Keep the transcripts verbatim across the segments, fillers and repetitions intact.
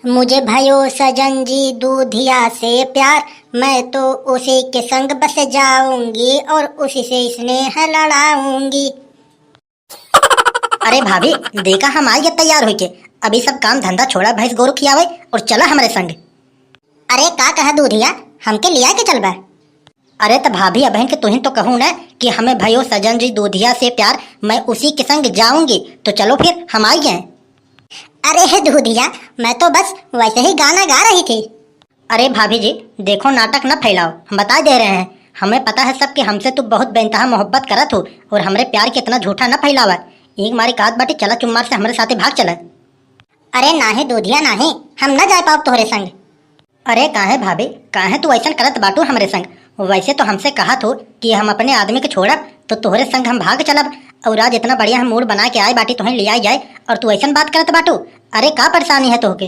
मुझे भयो सजन जी दूधिया से प्यार, मैं तो उसी के संग बस जाऊंगी और उसी से स्नेह लड़ाऊंगी। अरे भाभी, देखा हम आइ गए तैयार होइके। अभी सब काम धंधा छोड़ा, भैंस गोरू खियावे और चला हमरे संग। अरे का कहा दूधिया, हमके लिया के चलबा? अरे त भाभी, अबहिन के तुहिन तो कहू न कि हमें भयो सजन जी दूधिया से प्यार, मैं उसी के संग जाऊंगी, तो चलो फिर हम आइ गए। अरे हे दूधिया, मैं तो बस वैसे ही गाना गा रही थी। अरे भाभी जी, देखो नाटक न फैलाओ, हम बता दे रहे हैं, हमें पता है सब कि हमसे तू बहुत बेइंतहा मोहब्बत करत हो और हमरे प्यार के इतना झूठा न फैलावा। एक मारी कहत बाटी, चला चुम्मार से हमरे साथे भाग चला। अरे नाहीं दूधिया नाहीं, हम न जाए पाउब तोहरे संग। अरे काहे भाभी, काहे तू ऐसन करत बाटू हमरे संग? वैसे तो हमसे कहत हो कि हम अपने आदमी के छोड़ब तो तोहरे संग हम भाग चलब, और आज इतना बढ़िया हम मूड बना के आए बाटी तोहे लियाई जाए और तू ऐसन बात करत बाटू। अरे का परेशानी है तोहके?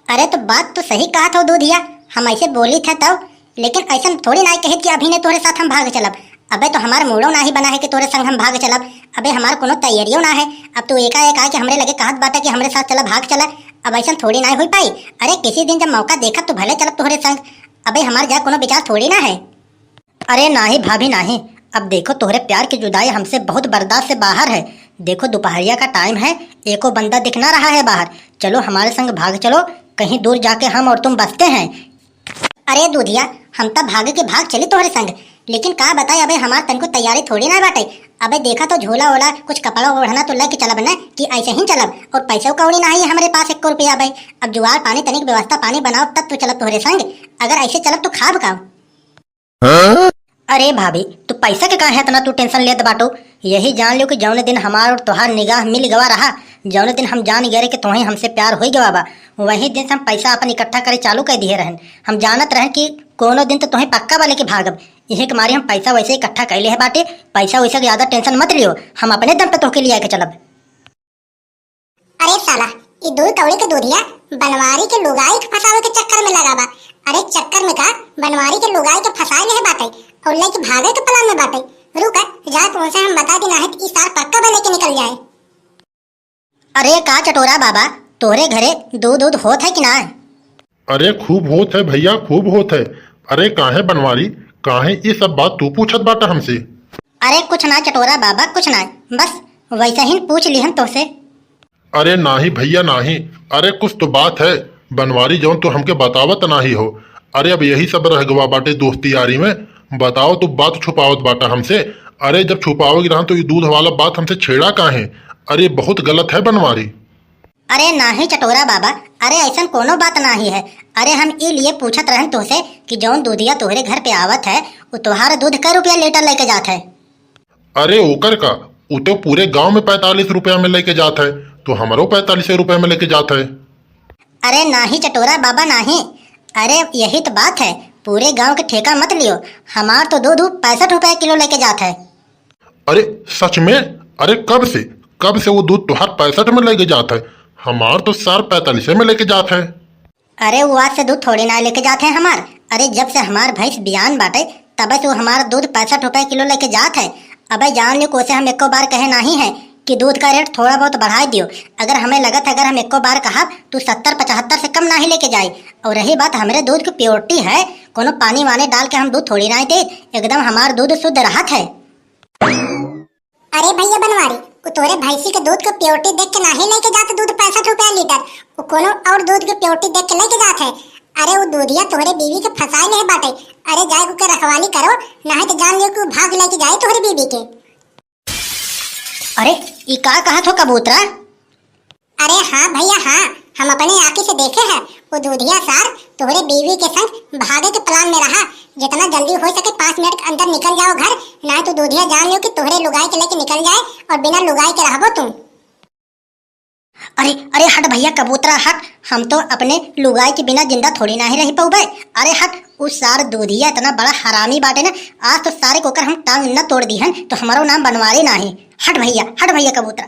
अरे तो बात तो सही कहत हो दूधिया, हम ऐसे बोली थे तब, लेकिन ऐसन थोड़ी ना कहित कि अभी ने तोहरे साथ हम भाग चलब। अबे तो हमार मूडो नाही बना है कि तोहरे संग हम भाग चलब। अबे हमार कोनो तैयारियो ना है। अब तू एकाएक आके हमरे लगे कहत बाटा कि हमरे साथ चला, भाग चला। अब ऐसन थोड़ी ना हो पाई। अरे किसी दिन जब मौका देखब तो भले चलब तोहरे संग। अबे हमार जा कोनो विचार थोड़ी ना है। अरे नाही भाभी नाही, अब देखो तोहरे प्यार की जुदाई हमसे बहुत बर्दाश्त से बाहर है। देखो दोपहरिया का टाइम है, एको बंदा दिख ना रहा है बाहर। चलो हमारे संग भाग चलो, कहीं दूर जाके हम और तुम बसते हैं। अरे दूधिया, हम तब भागे के भाग चली तोहरे संग, लेकिन का बताई, अबे हमार तनको तैयारी थोड़ी ना बाटे। अबे देखा तो झोला ओला, कुछ कपड़ा ओढ़ना तो लेके चलब न कि ऐसे ही चलब, और पैसो कौड़ी ना है हमरे पास एको रुपया। अबे अब जुगाड़ पानी तनिक व्यवस्था पानी बनाओ तब तो चलब तोहरे संग, अगर ऐसे चलब तो खाब का? अरे भाभी, तू पैसा के काहे इतना तू टेंशन लेत बाटू? यही जान लियो कि जौने दिन हमार और तोहार निगाह मिल गवा रहा, जौने दिन हम जान गए रहे कि तोहे हमसे प्यार होई गवा बा, वही दिन से हम पैसा अपन इकट्ठा करे चालू कर दिए रहन। हम जानत रहन कि कोनो दिन तो तोहे पक्का बा लेके भागब। यही के मारे हम पैसा वैसे इकट्ठा कर ले है बाटे। पैसा वैसा के ज्यादा टेंशन मत लियो, हम अपने दम पे तोहके लिया के चलब। अरे साला, ई दुई कौड़ी के दूधिया बनवारी के लुगाई के फंसावे के चक्कर में लगा बा। अरे चक्कर में का, बनवारी के लुगाई के फंसाए ले बाटे और लेके भागे के प्लान में बाटे। रुक, जाके उनसे हम बता दी, नाहीं त ई सार पक्का बा लेके निकल जाए। अरे का चटोरा बाबा, तोहरे घरे दूध दूध होत है कि ना? अरे खूब होत है भैया, खूब होत है। अरे काहे बनवारी, काहे ई सब बात तू पूछत बाटा हमसे? अरे कुछ ना चटोरा बाबा, कुछ ना, बस वैसे ही पूछ लिहन तोहसे। अरे नाही भैया नाही, अरे कुछ तो बात है बनवारी, जौन तू हमके बतावत नाही हो। अरे अब यही सब रह गवा बाटे दोस्ती यारी में, बताओ तू बात छुपावत बाटा हमसे। अरे जब छुपावे के रहन तो ई दूध वाला बात हमसे छेड़ा काहे? अरे बहुत गलत है बनवारी। अरे नाही चटोरा बाबा, अरे ऐसन कोनो बात नाही है। अरे हम ई लिए पूछत रहन तोहसे कि जौन दूधिया तोहरे घर पे आवत है, उ तोहार दूध कै रुपया लीटर लेके जात है? अरे ओकर का, उ तो पूरे गांव में पैंतालीस रुपया में लेके जात है, तो हमरो पैंतालीस रुपया में लेके जात है। अरे नाही चटोरा बाबा नाही, अरे यही तो बात है, पूरे गांव के ठेका मत लियो, हमार तो दूध पैंसठ रुपया किलो लेके जात है। अरे सच में? अरे कब से, कब से वो दूध तोहार पैंसठ में लेके जात है? हमार तो सार पैंतालीस में लेके जात है। अरे वो आज से दूध थोड़ी ना लेके जात है हमार। अरे जब से हमार भैंस बियान बाटे तब से वो हमार दूध पैंसठ रुपए किलो लेके जात है। अबे जान लियो कोसे हम एको बार कहे नाही है कि दूध का रेट थोड़ा बहुत बढ़ाए दियो। अगर हमें लगत है अगर हम एको बार कहब तो सत्तर पचहत्तर से कम नाही लेके जाए। और रही बात हमरे दूध की प्योरिटी है, कोनो पानी वानी डाल के हम दूध थोड़ी ना दे, एकदम हमार दूध शुद्ध रहत है। अरे भैया बनवारी, उ तोरे भैंसी के दूध के प्योरिटी देख के नाही लेके जात दूध पैंसठ रुपया लीटर, उ कोनो और दूध के प्योरिटी देख के लेके जात है। अरे उ दूधिया तोहरे बीवी के फंसाए ले बाटे। अरे जाए के रखवाली करो, नाही तो जान लियो कि उ भाग लेके जाए तोहरे बीवी के। अरे ई का कहत हो कबूतरा? अरे हाँ भैया हाँ, हम अपने आँखी से देखे हैं, वो दूधिया सार तोहरे बीवी के संग भागे के प्लान में रहा। जितना जल्दी हो सके पाँच मिनट के अंदर निकल जाओ घर, नाहीं तो दूधिया जान लियो कि तोहरे लुगाई के लेके निकल जाए और बिना लुगाई के रहबो तू। अरे अरे हट भैया कबूतरा हट, हम तो अपने लुगाई के बिना जिंदा थोड़ी नाही रह पउबे। अरे हट, उ सार दूधिया इतना बड़ा हरामी बाटे ना, आज तो सारे कोकर हम टांग न तोड़ दिहन तो हमारो नाम बनवारी नाही। हट भैया, हट भैया कबूतरा।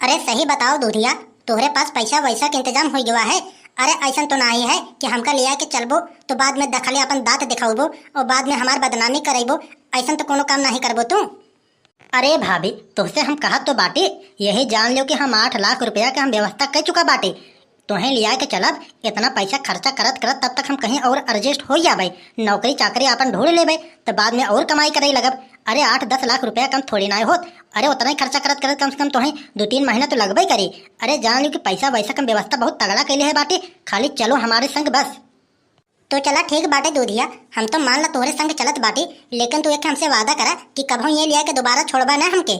अरे सही बताओ दूधिया, तोहरे पास पैसा वैसा के इंतजाम हो गवा है? अरे ऐसन तो नाही है कि हमका लिया के चलबो तो बाद में दखले अपन दांत दिखाउबो और बाद में हमार बदनामी करइबो, ऐसन तो कोनो काम नाही करबो तू। अरे भाभी, तोहसे हम कहत तो बाटी, यही जान ल्यो कि हम आठ लाख रुपया के हम व्यवस्था कर चुका बाटी। तोहें लिया के चलब, इतना पैसा खर्चा करत करत तब तक हम कहीं और adjust हो जाबे, नौकरी चाकरी आपन ढूंढ लेबे, तो बाद में और कमाई करे लगब। अरे आठ दस लाख रुपया कम थोड़ी ना होत। अरे उतना ही खर्चा करत करत कम से कम तोहें दो तीन महीना तो लगबे करी। अरे जान ल्यो कि पैसा वैसा कम व्यवस्था बहुत तगड़ा कैले है बाटी, खाली चलो हमारे संग बस। तो चला ठीक बाटे दूधिया, हम तो मान ला तोहरे संग चलत बाटी, लेकिन तू एक हमसे वादा करा कि कभो ये लिया के दोबारा छोड़बा ना हमके।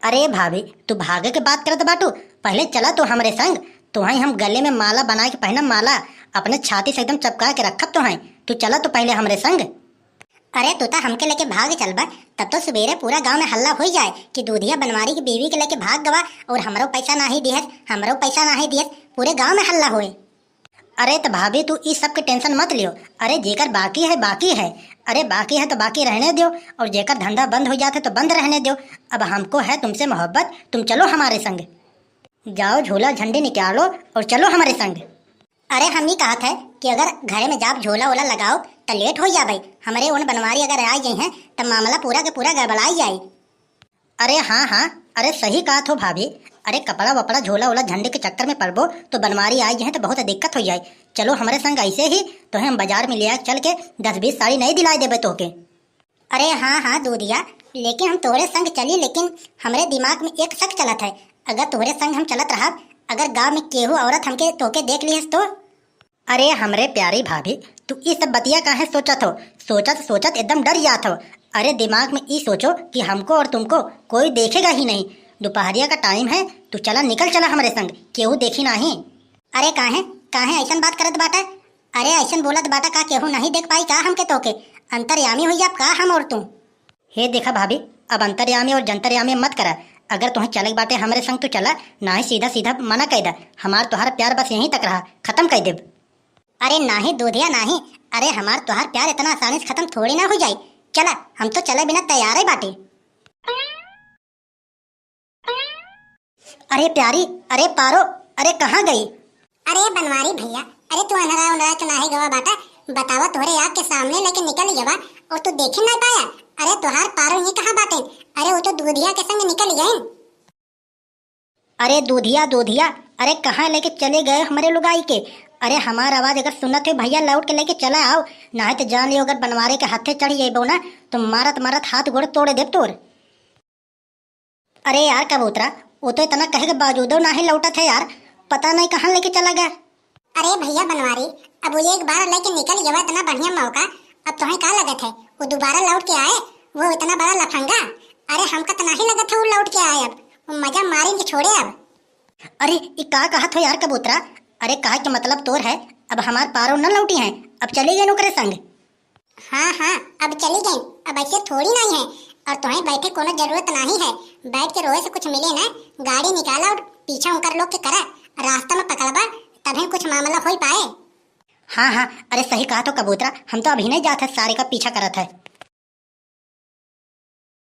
अरे भाभी, तू भागे के बात करत बाटू, पहले चला तू हमरे संग, तोहई हम गले में माला बना के पहनब माला, अपने छाती से एकदम चपका के रखब तोहई, तू चला तू पहले हमरे संग। अरे तू तो हमके लेके भाग चलबा, तब तो सुबेरे पूरा गांव में हल्ला हो जाए कि दूधिया बनवारी की बीवी के लेके भाग गवा और हमरो पैसा नाही दिहस, हमरो पैसा नाही दिहस, पूरे गांव में हल्ला होए। अरे त भाभी, तू ई सब के tension मत लियो। अरे जेकर बाकी है, बाकी है। अरे बाकी है तो बाकी रहने दियो, और जेकर धंधा बंद हो जात है तो बंद रहने दियो। अब हमको है तुमसे मोहब्बत, तुम चलो हमारे संग। जाओ झोला झंडी निकालो और चलो हमारे संग। अरे हम ई कहत है कि अगर घरे में जाब झोला वोला लगाओ तो late हो जाबे। हमरे उन बनवारी अगर आ गई हैं तो मामला पूरा के पूरा गड़बड़ाई जाए। अरे हाँ, हाँ, अरे सही कहत हो भाभी। अरे कपड़ा वपड़ा, झोला वोला, झंडे के चक्कर में पड़बो तो बनवारी आई है तो बहुत दिक्कत हो जाए। चलो हमरे संग, ऐसे ही तोहे हम बाजार में ले आके चल के दस बीस साड़ी नहीं दिलाए देबे तोहके। अरे हाँ, हाँ दूधिया, लेकिन हम तोहरे संग चली, लेकिन हमरे दिमाग में एक शक चलत है, अगर तोहरे संग हम चलत रहब, अगर गाँव में केहू औरत हमके, तोहके देख लिहस तो? अरे हमरे प्यारी भाभी, तू ई सब बतिया काहे सोचत हो? सोचत सोचत एकदम डर जात हो। अरे दिमाग में ई सोचो कि हमको और तुमको कोई देखेगा ही नहीं। दोपहरिया का time है, तू चला, निकल चला हमरे संग, केहू देखी नाही। अरे काहे, काहे ऐसन बात करत बाटा? अरे ऐसन बोलत बाटा का केहू नहीं देख पाई का हमके तोके? अंतर्यामी हुई जाब का हम और तू? हे देखा भाभी, अब अंतर्यामी और जंतर्यामी मत करा। अगर तुहें चले के बाटे हमरे संग तो चला, नाही सीधा सीधा मना कह दा। हमार तोहार प्यार बस यहीं तक रहा, खत्म कह देब। अरे नाही दूधिया नाही, अरे हमार तोहार प्यार इतना आसानी से खत्म थोड़ी ना हो जाई। चला, हम तो चले बिना तैयार ही बाटे। अरे प्यारी, अरे पारो, अरे कहाँ गई? अरे बनवारी भैया, अरे तू अनहरा उनहरा तो नाही गवा बाटा, बतावा तोहरे आँख के सामने लेके निकल गवा और तू देखे ना पाया। अरे तोहार पारो ही कहाँ बाटे? अरे वो तो दूधिया के संग निकल गए। अरे दूधिया, दूधिया, अरे कहाँ लेके चले गए हमरे लुगाई के? अरे हमार आवाज अगर सुनत हो भैया, लौट के लेके चला आओ, नाही तो जान लियो अगर बनवारी के हाथे चढ़ जाइबो ना तो मारत मारत हाथ गोड़ तोड़ देब तोर। अरे यार कबूतरा, वो तो इतना कहे के बावजूदो नाही लौटत है यार, पता नहीं कहाँ लेके चला गया। अरे भैया बनवारी, अब वो एक बार लेके निकल गया इतना बढ़िया मौका, अब तुम्हें का लगत है वो दोबारा लौट के आए? वो इतना बड़ा लफंगा, अरे हमका तो नाही लगत है वो लौट के आए, अब वो मजा मारेंगे छोड़े अब। अरे ई का कहत हो यार कबूतरा? अरे कहे के मतलब तोर है अब हमार पारो न लौटी हैं, अब चले गए ओकरे संग। हाँ, हाँ, अब चली गई, अब ऐसे थोड़ी नहीं है। और तुम्हें बैठे कोनो जरूरत नहीं है, बैठ के रोए से कुछ मिले ना, गाड़ी निकाला और पीछा उनकर लोग के करा, रास्ता में पकड़बा तभी कुछ मामला हो पाए। हाँ, हाँ, अरे सही कहा तो कबूतरा, हम तो अभी नहीं जात है, सारे का पीछा करत है।